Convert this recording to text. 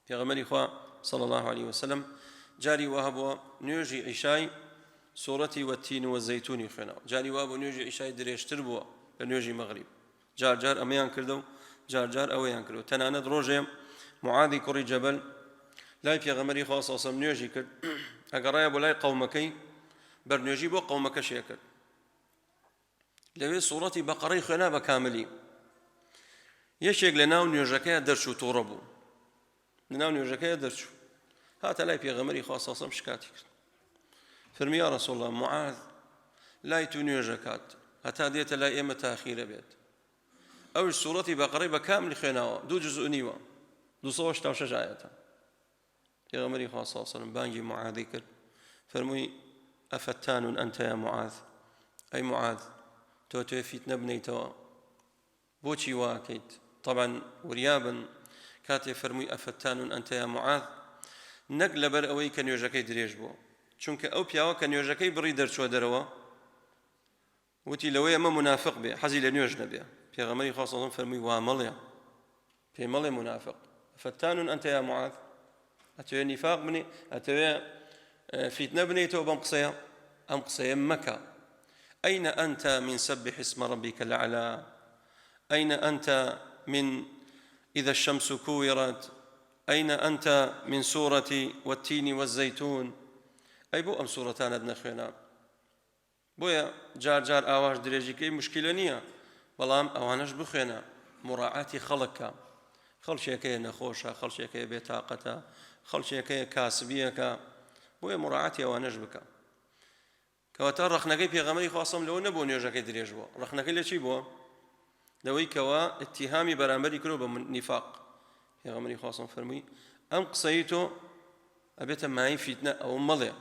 پێغەمبەری خوا صلی اللە علیه وسلم جاری وا هەبووە نوێژی عیشای سوڕەتی والتین والزیتونی خوێنەوە، جاری وا بوو نوێژی عیشای درێژتر بووە لە نوێژی مەغریب، جار جار ئەمەیان کردە و جار جار ئەوەیان کردو. تەنانەت ڕۆژێ معاذی کوڕی جەبەل لای پێغەمبەری خوا صلی اللە علیه وسلم نوێژی کرد، ئەگەڕایە بۆ لای قەومەکەی، بەرنوێژی بۆ قەومەکەشی کرد، لەوێ سوڕەتی بەقەڕەی خوێنا بە کاملی. یەکێک لە ناو نوێژەکەی دەرچوو، تووڕە بوو، لە ناو نوێژەکەی دەرچوو، هاتە لای پێغەمبەری خوا صلی الله شکاتی کرد، فەرمی یا رسول الله، معاذ لای تو نوێژەکات هەتا دێتە لای ئێمە تاخیرە بێت، ئەوش سوڕەتی بەقەڕەی بە کاملی خوێناوە، دوو جزء نیوە، 286 ئایەتە. پێغەمبەری خوا صلی اللە علیه و سلم بانگی معاذی کرد، فەرمووی أفتان أنت يا معاذ، ئەی معاذ تۆ توێ فیتنە بنیتەوە، بۆچی واکەیت؟ طبعا وریابن، کاتێ فەرمووی أفتان أنت يا معاذ نەک لەبەر ئەوەی کە نوێژەکەی درێژ بووە، چونکە ئەو پیاوە کە نوێژەکەی بڕی دەرچووە دەرەوە وتی لەوەی ئەمە مونافق بێ حەزی لە نوێژ نەبێ. پێغەمبەری خوا صلی اللە علیه و سلم فەرمووی وا مەڵێ، پێی مەڵێ مونافق. فتان أنت يا معاذ، ئەتەوێ نیفاق بنێ، ئەتەوێ فیتنە بنێیتەوە بەم قسەیە؟ ئەم قسەیە مەکە. أين أنت من سبح اسم ربك الأعلى، أين أنت من إذا الشمس كورت، أين أنت من سورة والتين والزيتون. ئەی بۆ ئەم سورەتانەت نەخوێنا؟ بۆیە جار جار ئاواش درێژیکەی مشکیلە نییە، بەڵام ئەوانەش بخوێنە، مڕاعاتی خەڵک کە، خەڵکێکەیە نەخۆشە، خەڵکێکەیە بێتاقەتە، خەڵکێکەیە کاسبیەکە، بۆیە مڕاعاتی ئەوانەش بکە. کەواتە ڕەخنەکەی پێغەمبەری خوا صلی لەوە نەبوو نوێژەکەی درێژ بووە، ڕەخنەکەی لە چی بووە؟ لەوەی کەوا اتهامی بەرامبەری کرۆ بە نیفاق. پێغەمبەری خوا صلی فەرمووی ئەم قسەی تۆ ئەبێتە مایەی فیتنە، ئەوە مەڵێ.